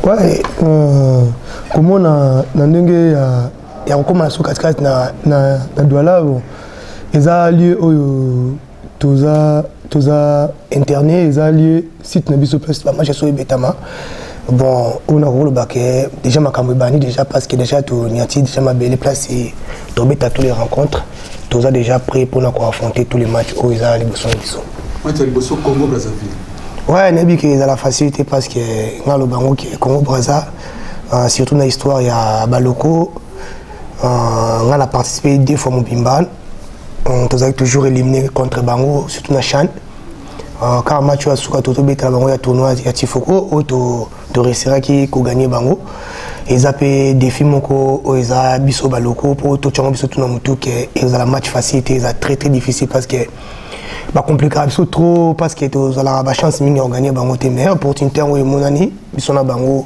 Ouais, komona na ndenge ya kokóma na so katikati na Douala, bon, eza lieu oyo toza interné, eza lieu site na biso, place bamatch so ebetama. Bon, oyo nakokoloba ke déjà makambo ebandi déjà, parce que déjà toniati déjà mabele place tobeta tous les rencontres. Toza déjà prêt mpona koaffronter tous les matchs oyo eza liboso na biso. Match ya liboso, Congo Brazzaville. Ouais, nayebi ke ezala facile te, parce que nga aloba yango ke Congo Braza, surtout na histoire ya baloko, nga na participé deux fois mobimba, tozalaki toujours éliminé contre bango, surtout na CHAN. Kaka match oyo ya suka totobetela bango ya tournoi ya Tifoko oyo toreusiraki kogagner bango. Eza mpe défi moko oyo eza biso baloko mpo totiango biso tuna motu ke ezala match facile te. Eza très très difficile parce que bacomplikaka biso trop, parce que tozalaka bachance mingi ya kogagner bango te. Mais opportunité yango emonani biso na bango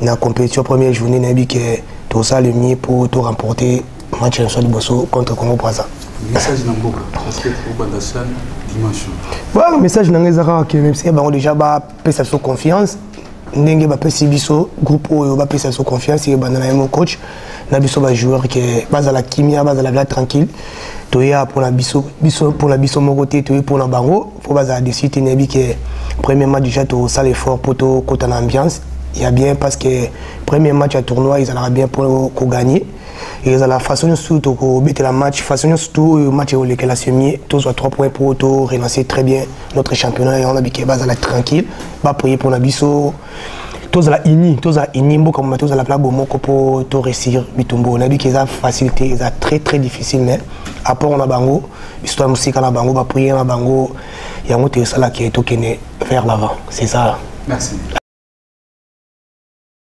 na compétition, première journée, nayebi ke tosala le mieux mpo to remporter match na biso ya liboso contre Congo Braza. Message na mboka, parce que obanda CHAN dimanche. Ouais, message na ngai eza kaka ke même si bango déjà bapesa biso confiance ndenge bapesi biso groupe oyo, bapesa biso confiance, ebanda na ye mo coach na biso bajoueur, ke bazala kimia, bazala bila tranquille. Toya mpona biso, biso mpona biso moko te, toye mpona bango mpo bazala déçus te. Nayebi ke premier match déjà tosala effort mpo tokota na ambiance ya bien, parce que premier match ya tournoi ezalaka bien mpo kogagner. Ezala façon nyonso tokobetela match, façon nyonso tu oyo match ekolekela, c'est mieux tozwa 3 points pour to relancer très bien notre championnat. Yango nabike bazala tranquille, baprier mpona biso, tozala uni, tozala uni, mboka moma tozala pla bomoko mpo to réussir bitumbu. Nayebi ke eza facile te, eza très très difficile, mais apport na bango, biso toya mosika na bango, baprière na bango, yango te esalaki tokende vers l'avant, c'est ça. Merci.